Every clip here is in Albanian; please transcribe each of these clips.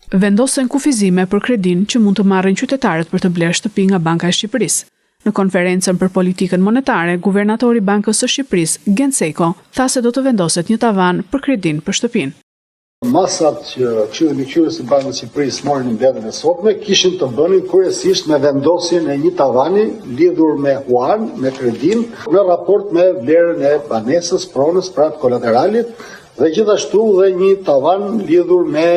Vendosen kufizime për kredinë që mund të marrin qytetarët për të blerë shtëpi nga Banka e Shqipërisë. Në konferencën për politikën monetare, guvernatori i Bankës së Shqipërisë, Gent Sejko, tha se do të vendoset një tavan për kredinë për shtëpinë. Masat që Këshilli Mbikëqyrës i Bankës së Shqipërisë mori në mbledhjen e sotme kishin të bënin kryesisht me vendosjen e një tavani lidhur me huan, me kredinë, në raport me vlerën e banesës, pronës, pra të kolateralit, Dhe gjithashtu dhe një tavan lidhur me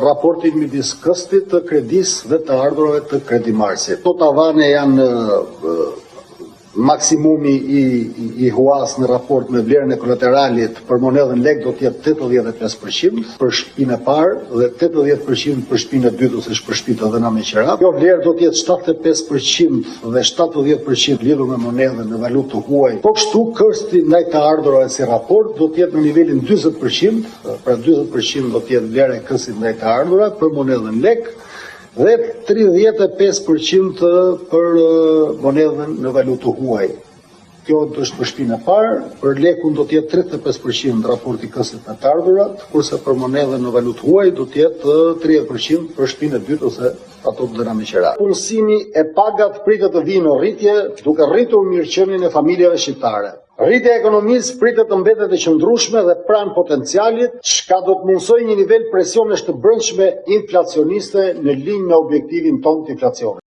raportin midis këstit të kredisë dhe të ardhurave të kredimarrësit. Këto tavane janë maksimumi i i huas në raport me vlerën e kolateralit për monedhën lek do të jetë 85% për shtëpinë e parë dhe 80% për shtëpinë e dytë ose për shtëpitë e dhëna me qira. Kjo vlerë do të jetë 75% dhe 70% lidhur me monedhën në valutë të huaj. Po kështu kësti ndaj të ardhurave si raport do të jetë në nivelin 40%, pra 40% do të jetë vlera e këstit ndaj të ardhurave për monedhën lek dhe 35% për monedhën në valutë të huaj. Kjo është për shtëpinë e parë, për lekun do të jetë 35% raporti i këstit me të ardhurat, kurse për monedhën në valutë huaj do të jetë 30% për shtëpinë e dytë ose ato të dhëna me qira. Punësimi e pagat pritet të vijnë në rritje, duke rritur mirëqenien e familjeve shqiptare. Rritja e ekonomisë pritet të mbetet e qëndrueshme dhe pranë potencialit, çka do të mundësojë një nivel presionesh të brendshme inflacioniste në linjë me objektivin tonë të inflacionit.